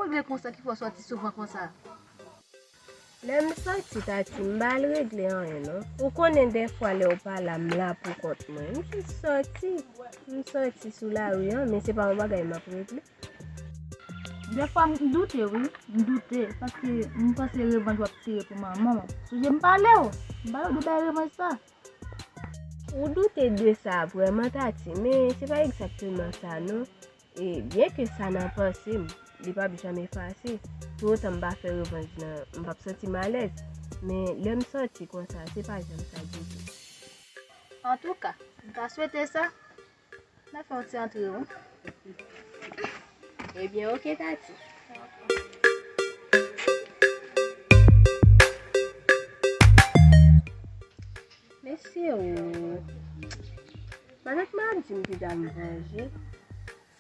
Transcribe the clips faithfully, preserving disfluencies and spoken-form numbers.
Sanble konsa ki fè w sòti souvan konsa. Lè m sòti, Tati, m pa al regle anyen, non. Ou konnen dèfwa lè w pa la, m la pou kont mwen. M jis sòti. M sòti sou lari an, men se pa yon bagay m ap regle. Dèfwa, m doute, wi. M doute, paske m panse revanj w ap tire pou manman w. Sonje m pale w. M pale w de bay revanj sa. Ou doute de sa vrèman, Tati, men se pa egzakteman sa, non. E byenke sa nan panse m, li p ap janm efase. Pou otan m pa fè revanj nan, m p ap santi m alèz. Men lè m sòti konsa, se pa janm sa ditou. Antouka, m ta swete sa. N a fè yon ti antre, wi. Ebyen, oke, Tati. Mesye, o. Matant mwen ap di m pita m vanje.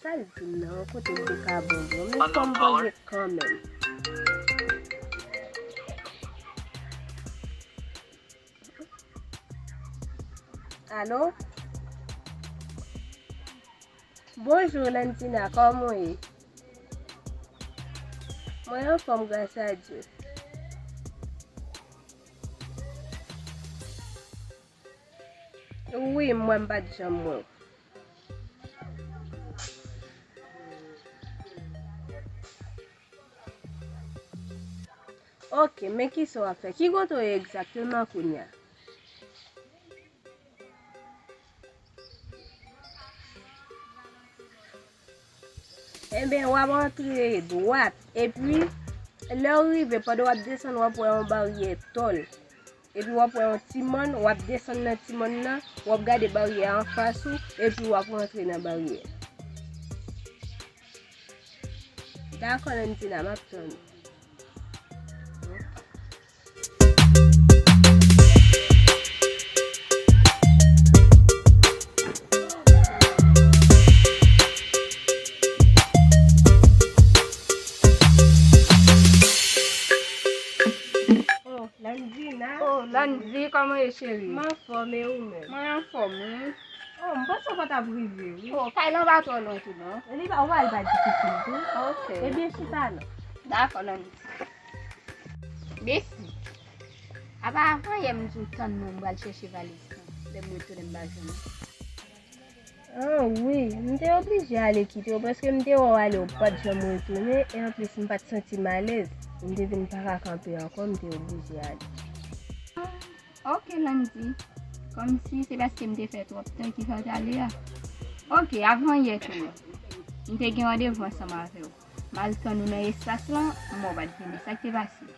Sa l di m nan, yon kote m te ka bon vre. Men fò m vanje kanmenm. Alo? Bonjou, Landina, kòman w ye? Mwen anfòm, gras a Dye. Wi, m wè m pa t janm wè w. Oke, men kisa w ap fè? Ki kote w ye egzakteman kounye a? Enben, w ap antre dwat. Epi, lè w rive, pandan w ap desann, w ap wè yon baryè tòl. Epi, w ap wè yon ti mòn, w ap desann nan ti mòn nan, w ap gade baryè a anfas ou, epi w ap rantre nan baryè. Dakò, Landina, m ap tann ou. Oh, Landina. Oh, Landy, kòman w ye, cheri? M anfòm, e ou menm? Mwen anfòm, wi. Oh, m panse w pa t ap rive, wi. Oh, kay lan pa twò lwen tou, non. Li pa, ou pa, li pa difisil, tou. Ok. Ebyen, chita la. Dakò, Landy. Mèsi. Apa avan yè m di w tann mwen, m pral chèche valiz lan. Lè m retounen, m pa jwenn li. Ah, wi, m te oblije ale kite w, paske m te wè w ale, w pa t janm retounen, e anplis, m pa t santi m alèz. M te vin pa ka kanpe ankò, m te oblije ale. Ok, Landy. Kòmsi se paske m te fè twòp tan ki fè w t ale a. Ok, avan yè tou, m te gen randevou ansanm avè w. M al tann ou nan espas lan, m wè w pa t vini. Sa k te pase?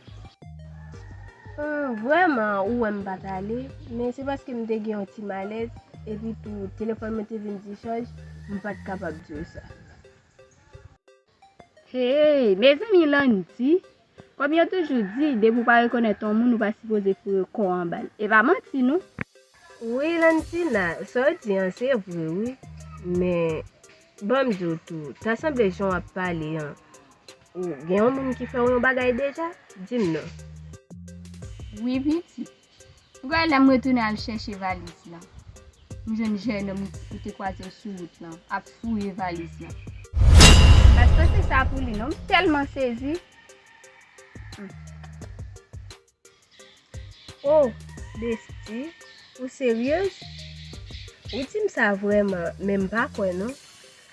Hmm, vrèman, ou wè m pa t ale, men se paske m te gen yon ti malèz, epi tou, telefòn mwen te vin dichaj, m pa t kapab di w sa. Hey, mezanmi Landy, kòm yo toujou di, depi w pa rekonèt yon moun, ou pa sipoze foure kò w anba l. E pa manti, non. Wi, Landina, sa w di an, se vre, wi. Men, ban m di w tou, ta sanble jan w ap pale an, ou gen yon moun ki fè w yon bagay deja? Di m non. Wi, pitit. Ou kwè lè m retounen al chèche valiz lan, m jwenn jènòm ou te kwaze sou wout lan ap fouye valiz lan. M pa t panse sa pou li non, m tèlman sezi. Hmm. Oh, besti, ou seryez? Ou di m sa vrèman, men m pa kwè non.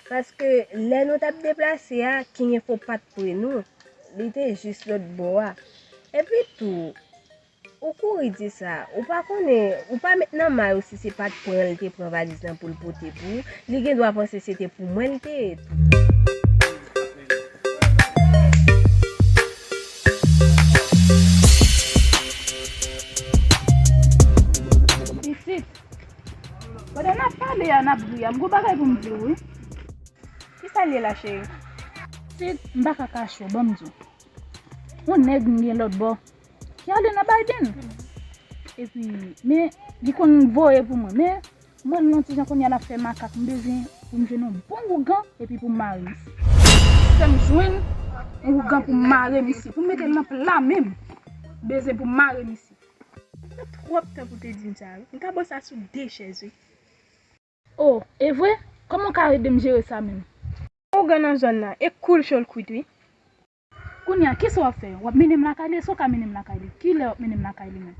Paske lè nou t ap deplase a, King Info pa t pre nou. Li te jis lòt bò a. Epi tou, ou kouri di sa, ou pa konnen, ou pa met nan may ou si se pa t pran l te pran valiz lan pou l pote pou ou, li gen dwa panse se te pou mwen l te ye tou. Pitit, pandan n ap pale a, n ap ri a, m gon bagay pou m di w, wi. Kisa l ye la, cheri? Pitit, m pa ka kache w, ban m di w. Yon nèg m gen lòt bò ki ale nan Biden. Epi, men, li konn voye pou mwen. Men, mwen, l yon ti jan kounye a l ap fè makak. M bezwen pou m jwenn yon bon ougan, epi pou m mare misye. Fè m jwenn yon ougan pou m mare misye. Pou m mete l nan pla menm. Bezwen pou m mare misye. Sa twòp tan pou te di m sa, wi. M ta bo sa sou de chèz, wi. Oh, e vre? Kòman w ka ede m jere sa menm? Ougan nan zòn nan, e cool cho l kwit, wi. Kounye a, kisa w ap fè? W ap mennen m lakay li? Èske w ka mennen m lakay li? Kilè w ap mennen m lakay li menm?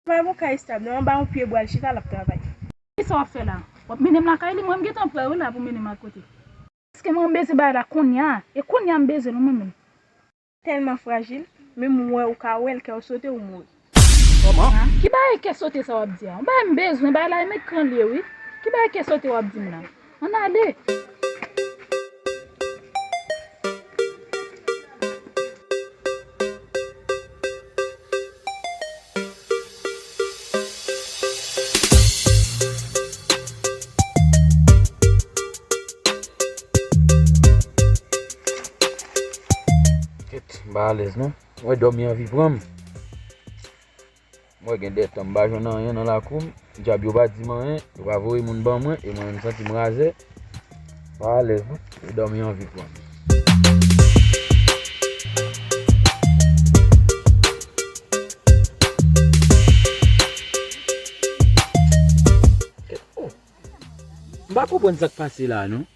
Mwen pa yon kay estab, non, anba yon pye bwa l chita, l ap travay. Kisa w ap fè la? W ap mennen m lakay li? Mwen, m gentan prè wi la pou mennen m al kote. Paske mwen, m bezwen bagay la kounye a. E kounye a, m bezwen l, mwen menm. Tèlman frajil, menm ou wè, ou ka wè l, kè w sote, ou mouri. Kòman? Ki bagay kè sote sa w ap di a? Yon bagay m bezwen, bagay la e met kran l ye wi. Ki bagay kè sote w ap di m la? Ann ale! Kèt, m pa alèz non. Mwen dòmi anvi pran m. Mwen gen de tan m pa jwenn anyen nan lakou m. Dyab yo pa di m anyen, yo pa voye moun ban mwen, e mwen menm m santi m razè. M pa alèz non. Mwen dòmi anvi pran m. Kèt, oh. M pa konprann sa k pase la non.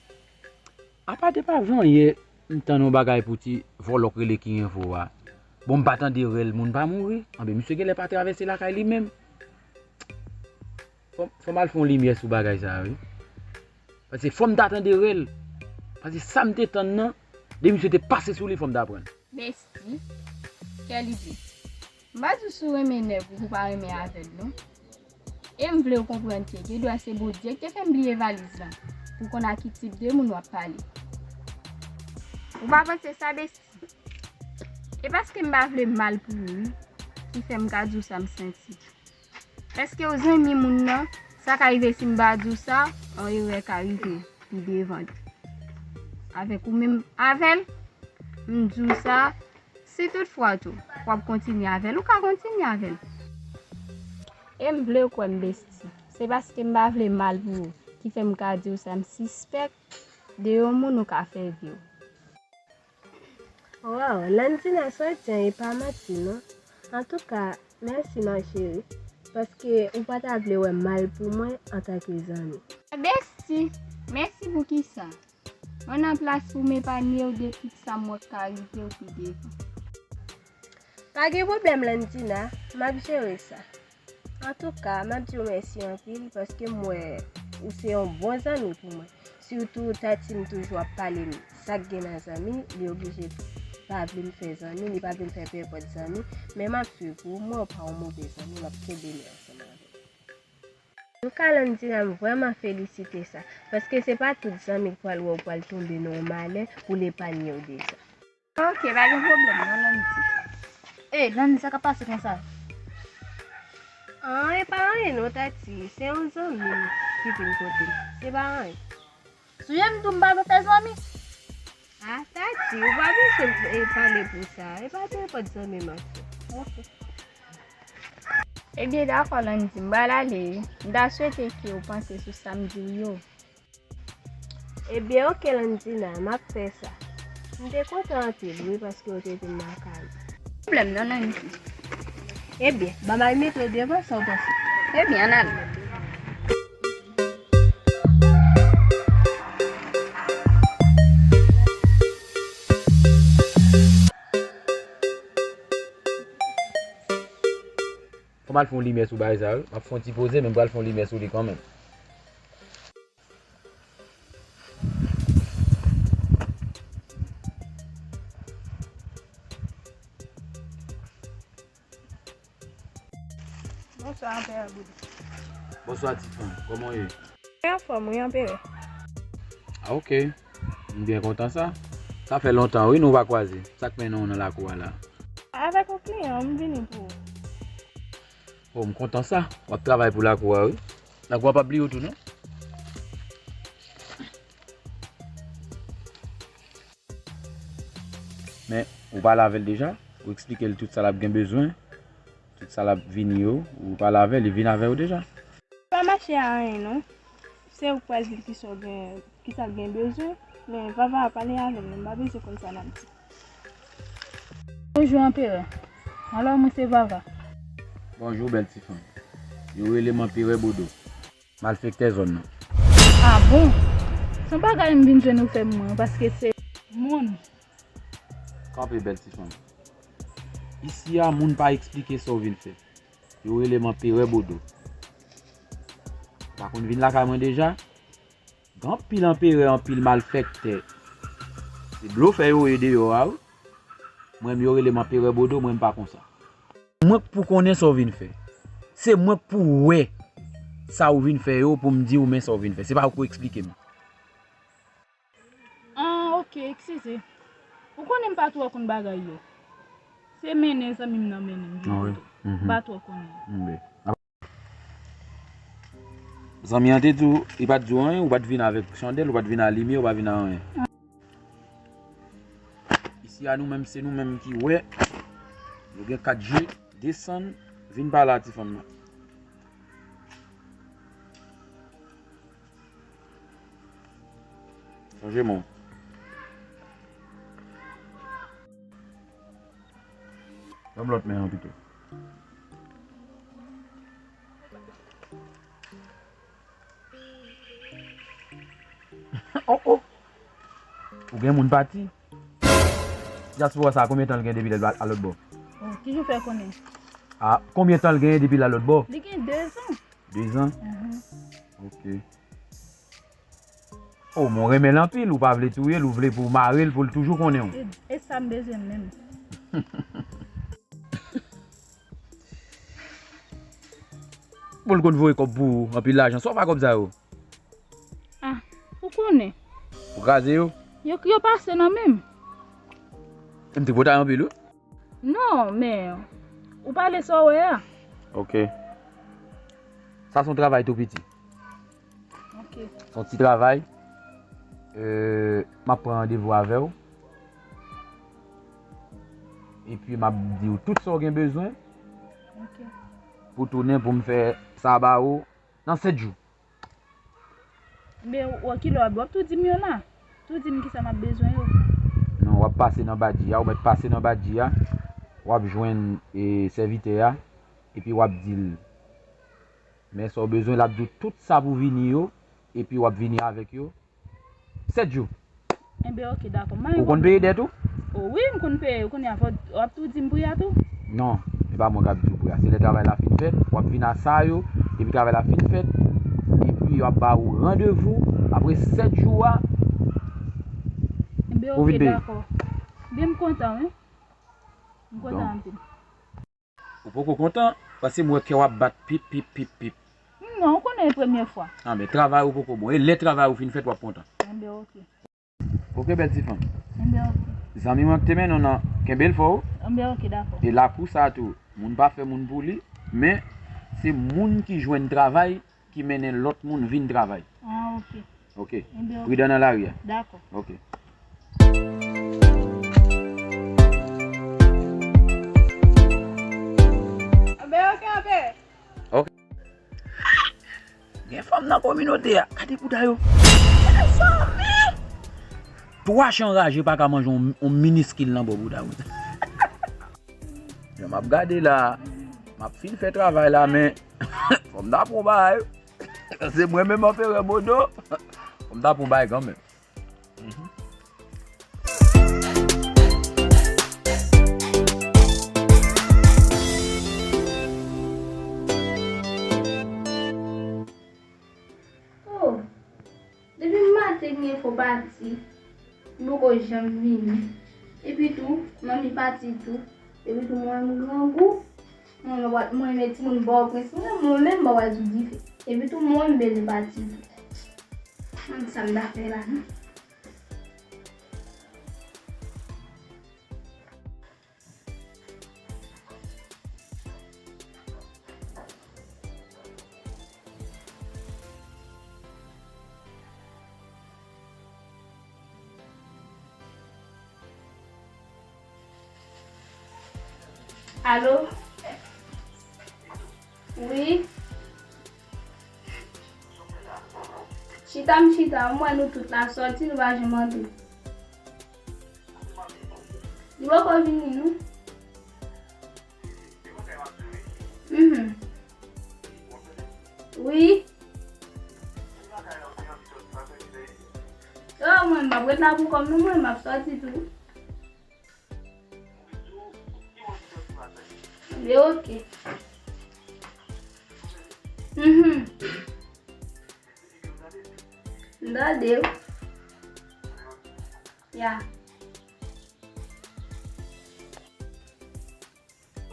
Apa depi avan yè, m tann yon bagay pou ti vòlò k rele Ki Enfo a. Bon, m pa tande rèl moun pa mouri. Anben, misye genlè pa travèse lakay li menm. Fò, fò m al fè yon limyè sou bagay sa a, wi. Paske fò m ta tande rèl. Paske sa m te tann nan, depi misye te pase sou li, fò m ta pran l. Besti, kèl ide. M pa di w si w renmen nèg ou, ou pa renmen avè l, non. E m vle w konprann ke gen dwa se Bondye ki te fè m bliye valiz lan, pou w konn a ki tip de moun w ap pale. Ou pa panse sa, Besti? E paske m pa vle mal pou ou, wi, ki fè m ka di w sa m santi. Èske w zanmi moun nan? Sa ka rive si m pa di w sa, yon erè ka rive pi devan. Avèk ou menm avè l, m di w sa, si toutfwa tou, w ap kontinye avè l, ou ka kontinye avè l. E m vle w kwè m, Besti. Se paske m pa vle mal pou ou, ki fè m ka di w sa m sispèk de yon moun ou ka fè vi w. Waw, Landina sòti an, e pa manti non. Antouka, mèsi ma chérie, paske ou pa ta vle wè mal pou mwen antanke zanmi. Besti, mèsi pou kisa? Mwen nan plas pou m epanye w de tout sa m wè k ka rive w pi devan. Pa gen pwoblèm, Landina, m ap jere sa. Antouka, m ap di w mèsi anpil paske m wè ou se yon bon zanmi pou mwen. Sitou Tati, m toujou ap pale m sa k gen nan zanmi, li oblije pa vle m fè zanmi, li pa vle m fè nenpòt zanmi, men m ap swiv ou, m wè w pa yon move zanmi, m ap kenbe men ansanm avè w. Antouka, Landina, m vrèman felisite sa, paske se pa tout zanmi k pral wè w pral tonbe nan yon malè pou l epanye w de sa. Ok, pa gen pwoblèm non, Landy. Ey, Landy, sa k ap pase konsa? An, e pa anyen non, Tati. Se yon zanmi m ki vin kote m. Se pa anyen. Sou ye m tou m pa vle fè zanmi. Ah, Tati, ou pa bezwen, e, pale pou sa. E pa nenpòt zanmi m ap fè. Ok. Ebyen, dakò, Landy, m pral ale wi. M ta swete ke w panse sou sa m di w yo. Ebyen, ok, Landina, m ap fè sa. M te kontan anpil, wi, paske w te vin lakay mwen. Pwoblèm nan, Landy. Ebyen, ban m al mete w devan, sa w panse? Ebyen, ann ale. Fò m al fè yon limyè sou bagay sa, wi. M ap fè yon ti poze, men m pral fè yon limyè sou li kanmenm. Bonswa, Anperè Boudou. Bonswa, ti fanm. Kòman w ye? Mwen anfòm, wi, Anperè. Ah, ok. M byen kontan sa. Sa fè lontan, wi, nou pa kwaze. Sa k mennen w nan lakou a la? Avèk yon kliyan, m vini pou ou. Oh, m kontan sa. W ap travay pou lakou a, wi. Lakou a p ap bliye w tou, non. Men, ou pale avè l deja, ou eksplike l tout sa l ap gen bezwen, tout sa l ap vini yo, ou pale avè l, li vin avè w deja. Pa mache a anyen, non. Se ou k pral di l kisa w gen, kisa l gen bezwen, men Vava a pale avè l, men m pa bezwen konn sa l ap di. Bonjou, Anperè. Alò, mwen se Vava. Bonjou, bèl ti fanm. Yo rele m Anperè Bodo. Malfektè zòn nan. Ah bon? Se yon bagay m vin jwenn ou fè mwen, paske se moun. Kanpe, bèl ti fanm. Isi a, moun pa eksplike sa w vin fè. Yo rele m Anperè Bodo. Ou pa konn vin lakay mwen deja? Gen anpil anperè, anpil malfèktè. Se blofè yo ye deyò a, wi. Mwen menm, yo rele m Anperè Bodo, mwen m pa konsa. Mwen k pou konnen sa w vin fè. Se mwen k pou wè sa w vin fè yo pou m di w men sa w vin fè. Se pa ou k pou eksplike m. Ah, ok, eskize. Ou konnen m pa twò konn bagay yo. Se mennen zanmi m nan mennen m vin kote w. M pa twò konnen. Zanmi an te di w, li pa t di w anyen, ou pa t vin avèk chandèl, ou pa t vin a limyè, ou pa vin a anyen. Isi a nou menm, se nou menm ki wè. Nou gen kat je, desann, vin pale a ti fanm nan. Chanje men w. Ban m lòt men an pito. Oh, oh. Ou gen moun pati? Dyaspora sa, konbyen tan l gen depi l al lòt bò? Oh, ki jan w fè konnen? Ah, konbyen tan l gen depi l al lòt bò? Li gen dezan. Dezan? Mhm. Ok. Oh, men w renmen l anpil, ou pa vle touye l, ou vle pou w mare l, pou l toujou konnen w. E, e sa m bezwen menm. Bon, l konn voye kòb pou ou, anpil lajan. Sa w fè ak kòb sa yo? Ah, ou konnen. Ou kraze yo? Yo, yo pase nan men m. M te potay anpil, wi. Non, men ou pale sa w wè a. Ok. Sa se yon travay tou piti. Ok. Se yon ti travay. Euh, m ap pran randevou avè w. Epi m ap di w tout sa w gen bezwen. Ok. Pou tounen, pou m fè sa ba ou nan sèt jou. Men w, w kilè w ap, w ap tou di m yo la. Tou di m kisa m ap bezwen yo. Non, w ap pase nan badji a, ou mèt pase nan badji a. W ap jwenn, e, sèvitè a, epi w ap di l men sa w bezwen, l ap di w tout sa pou vini yo, epi w ap vini avèk yo. Sèt jou. Enben, ok, dakò. Ou konn peye dèt ou? O wi, m konn peye. Ou konnen, fò w ap tou di m pri a tou. Non, se pa mwen k ap di w pri a. Se lè travay la fin fèt, w ap vin a sa yo, epi travay la fin fèt, epi yo ap ba ou randevou apre sèt jou a pou vin peye. Enben, ok, dakò. Enben, m kontan, wi. M kontan anpil. Ou poko kontan, paske m wè kè w ap bat pip, pip, pip, pip. Non, ou konnen e premye fwa. Anben, travay ou poko bon. E lè travay ou fin fèt, w ap kontan. Enben, ok. Ok, bèl ti fanm. Enben, ok. Zanmi mwen k te mennen w nan, kenbe l fò, wi. Enben, ok, dakò. E lakou sa tou, moun pa fè moun pou li, men se moun ki jwenn travay ki mennen lòt moun vin travay. Ah, ok. Ok. Enben, ok. Pridan nan lari a. Dakò. Ok. Enben, ok, enben. Ok. Gen fanm nan kominote a. Gade bouda yo. Mezanmi! Twa chen anraje pa ka manje yon, yon miniskil nan bò bouda moun. Jan m ap gade la, m ap fin fè travay la, men fò m ta pran yon bagay. Se mwen menm Anperè Bodo. Fò m ta pran yon bagay kanmenm. Mhm. Oh, depi maten gen fo pati, li poko janm vini. Epi tou, manmi pati tou. Epi tou, mwen menm grangou, mwen mèt, mwen mèt timoun bò prens, mwen menm, mwen menm bò wè sou dife. Epi tou, mwen menm bezwen pati tou. Mwen sa m ta fè la, non? Alo? Wi? Chita m chita, m wè nou tout la sòti, nou pa janm antre. Li poko vini, non? Mhm. Wi. Yo, mwen, m ap ret la pou kò m, non, mwen, m ap sòti tou. Li oke. Mhm. M tande w. Ya.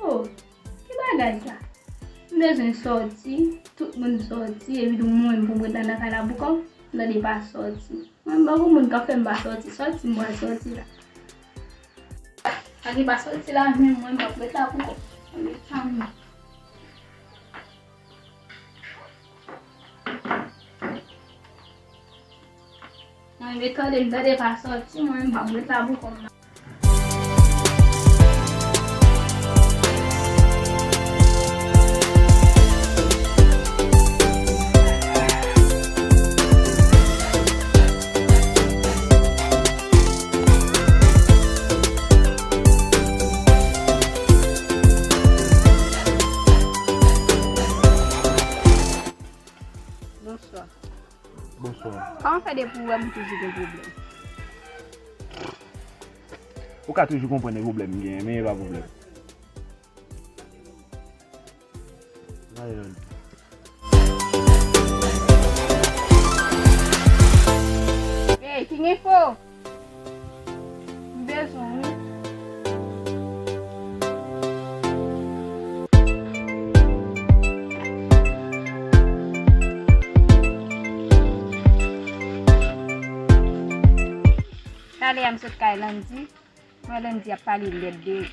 Oh, ki bagay sa? M bezwen sòti, tout moun sòti, epi tou mwen pou m ret la nan kay la pou kò m, m tande pa sòti. Mwen, m pa pou moun k ap fè m pa sòti, sòti m pral sòti la. Ak li pa sòti la, men mwen, m ap ret la pou kò m. Mwen, m tande, m tande pa sòti, mwen, m ap ret la pou kò m. Bonswa. Bonswa. Kòman fè depi ou wè m toujou gen pwoblèm? Ou ka toujou konprann e pwoblèm m genyen, men e pa pwoblèm. N ale nan. Hey, King Info! M bezwen w wi. Talè a m sot kay Landy. Mwen, Landy ap pale lèd de ou.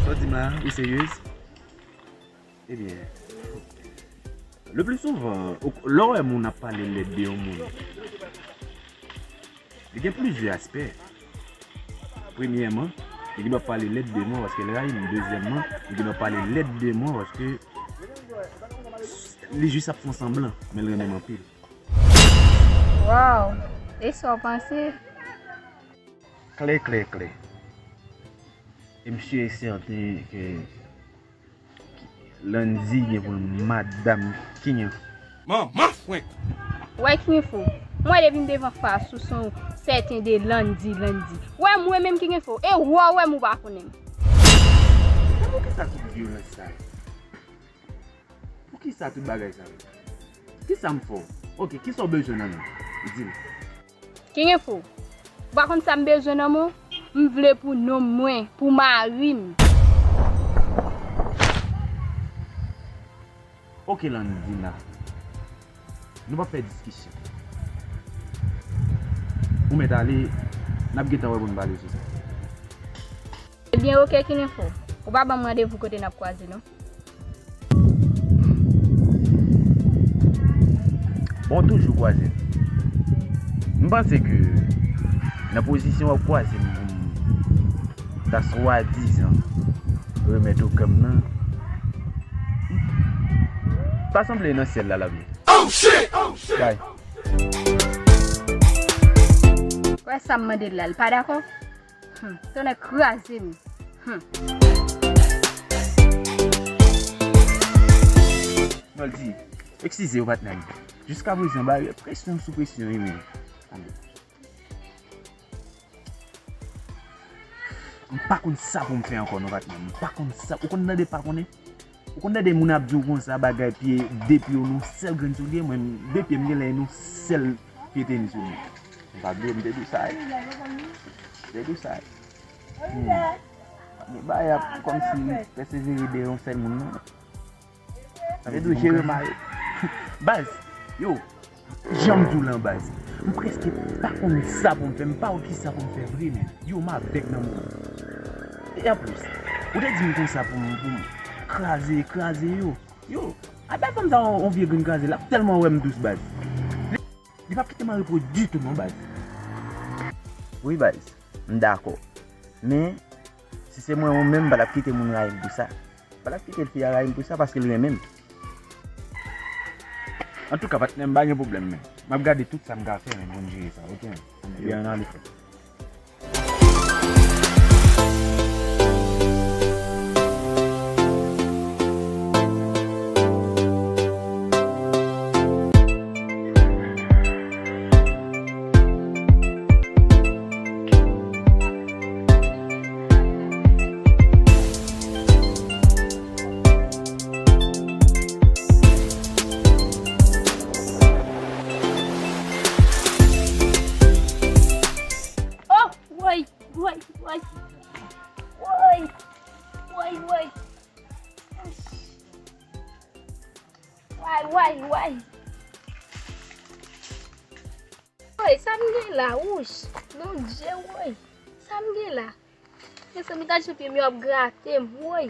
Sa w di m la, ou seryez? Ebyen, le plus souvent, ou, lè w wè moun ap pale lèd de yon moun, li gen plizyè aspè. Premyèman, li gen dwa pale lèd de mwen paske l rayi m. Dezyèmman, li gen dwa pale lèd de mwen paske li jis ap fè yon sanblan, men l renmen m anpil. Wow! E sa w panse? Klè, klè, klè. E m si e sèten ke Landy gen pou l madanm King Info. Manman frenk! Wè King Info, mwen depi m devan fas ou se yon sèten de Landy, Landy. Wè mwen menm King Info, e wè w wè m ou pa konnen m. Poukisa tout vyolans sa yo? Poukisa tout bagay sa yo? Kisa m fè w? Oke, kisa w bezwen nan mwen? Di m. King Info, ou pa konn sa m bezwen nan men w? M vle pou nonm mwen, pou mari m. Oke Landina, nou p ap fè diskisyon. Ou mèt ale, n ap gentan wè pou n pale sou sa. Ebyen oke King Info, ou pa ban m randevou kote n ap kwaze non. Bon, toujou kwaze. M panse ke nan pozisyon w ap kwaze m pou m ta swadizan remèt ou kè m nan, ta sanble nan syèl la l ap ye. Oh shit! Oh shit! Bay. Wè sa m mande l la, l pa dakò? Hmm, tonnè kraze m. Hmm. Noldy, eskize yo patnè m. Jiskaprezan bagay presyon sou presyon wi men. Tande. M pa konn sa pou m fè ankò non patnè m. M pa konn sa. Ou konn tande pa konnen? Ou konn tande moun ap di w konsa bagay pye, de pye w nan sèl grenn soulye, mwen de pye m genlè nan sèl pye tenis ou mwen. M pa bliye m te di w sa wi. M te di w sa wi. Hmm. Bagay ap kòmsi pèsevere dèyè yon sèl moun non. Sa vle di w jere mare. Baz, yo, jan m di w lan baz, m prèske pa konn sa pou m fè, m pa wè kisa pou m fè vre men. Yo, m avèg nan moman. E anplis, ou te di m konsa pou m, pou m kraze, kraze yo. Yo, al bay fanm sa yon, yon vye grenn kraze, l ap tèlman wè m dous baz. Li, li p ap kite m an repo ditou non baz. Wi baz, m dakò. Men, si se mwen ou menm, m pa t ap kite moun rayi m pou sa. M pa t ap kite fi a rayi m pou sa paske l renmen m. Antouka, patnè m, pa gen pwoblèm men. M ap gade tout sa m ka fè men pou n jere sa, oke men. Ebyen, ann ale frè. Ey, sa m gen la, wouch. Bondye, woy. Sa m gen la? Mezanmi, gad jan pye m yo ap grate m, woy.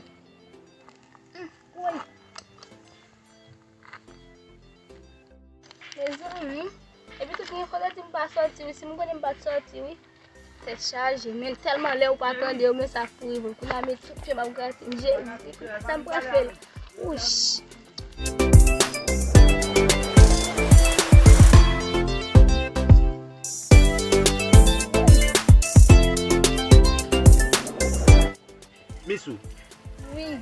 Hmm, woy. Mezanmi, epi tou gen kote di m pa sòti, wi. Si m konnen m pa t sòti, wi. Tèt chaje, men tèlman lè ou pa tande yo, men sa ap pou rive m. Kounye a, men tout pye m ap grate m. Jezi, sa m pral fè la? Wouch. Misou. Wi.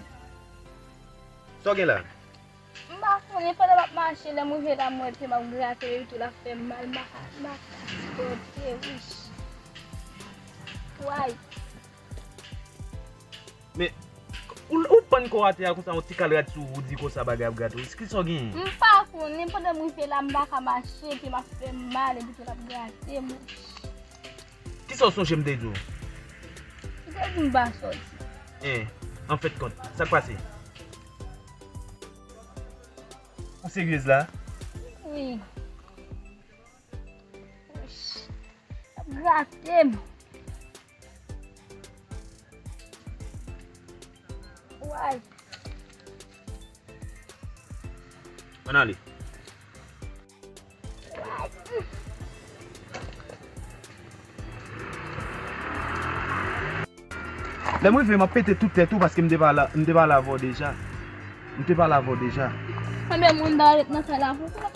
Sa w gen la? M pa konnen, pandan m ap mache, lè m rive la, m wè pye m ap grate, epi tou l ap fè m mal, m pa ka, m pa ka sipòte, wouch. Way. Men, ou, ou pann kò atè a konsa, yon ti kal rad sou ou, ou di konsa bagay ap grate w. Kisa w genyen? M pa konnen, pandan m rive la, m pa ka mache, pye m ap fè m mal, epi tou l ap grate m. Kisa w sonje m te di w? M te di m pa sòti. En, anfèt kont, sa k pase? Ou seryez la? Wi. Wouch. Ap grate m. Way. Ann ale. Lè m rive, m ap pete tout tèt ou paske m te pale, m te pale avè w deja. M te pale avè w deja. Konbyen moun ta ret nan kay la pou ou?